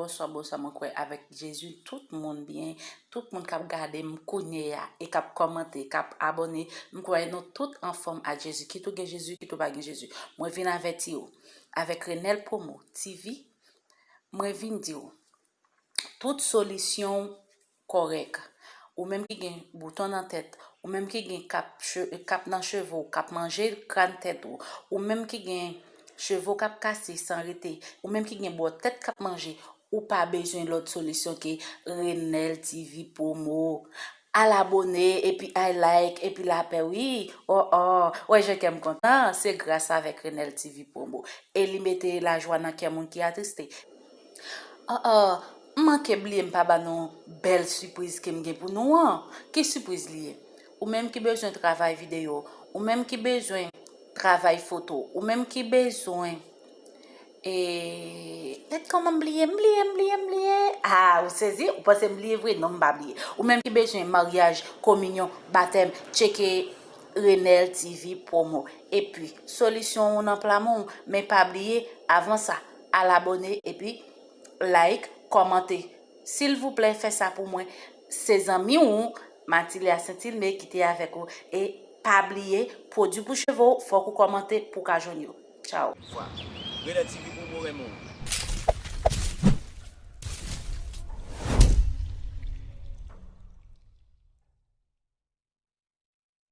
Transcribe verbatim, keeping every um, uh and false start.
Bonswa, bonswa, mwen kwè avèk Jezi tout moun byen, tout moun k ap gade m kounye a e k ap kòmante, k ap abòne, m kwè nou tout anfòm ak Jezi, kit ou gen Jezi, kit ou pa gen Jezi. Mwen vin avèti w, avèk Renel Promo T V, mwen vin di w, tout solisyon kòrèk. Ou menm ki gen bouton nan tèt, ou menm ki gen k ap, k ap nan cheve w, k ap manje kràn tèt ou, ou menm ki gen cheve w k ap kase san rete, ou menm ki gen bò tèt k ap manje, ou pa bezwen lòt solisyon ke Renel T V Promo. Al abòne, epi ay like, epi lapè, wi. Oh, oh, wè jan kè m kontan, se gras avèk Renel T V Promo. E li mete lajwa nan kè moun ki atriste. Oh, oh, m manke bliye m pa ba nou bèl sipriz ke m gen pou nou an. Ki sipriz li ye? Ou menm ki bezwen travay videyo, ou menm ki bezwen travay foto, ou menm ki bezwen E, gad kòman m bliye, m bliye, m bliye, m bliye. Ah, ou sezi? Ou panse m bliye vre? Non, m pa bliye. Ou menm ki bezwen maryaj, kominyon, batèm, tcheke Renel T V Promo. Epi, solisyon ou nan pla men w, men pa bliye, avan sa, al abòne, epi like, kòmante. Silvouplè, fè sa pou mwen. Se zanmi w, Matilia Sentilme, ki te avèk ou. E pa bliye, pwodui pou cheve w, fòk ou kòmante pou w ka jwenn yo. Tchao. Vwa. Renel T V Promo renmen w.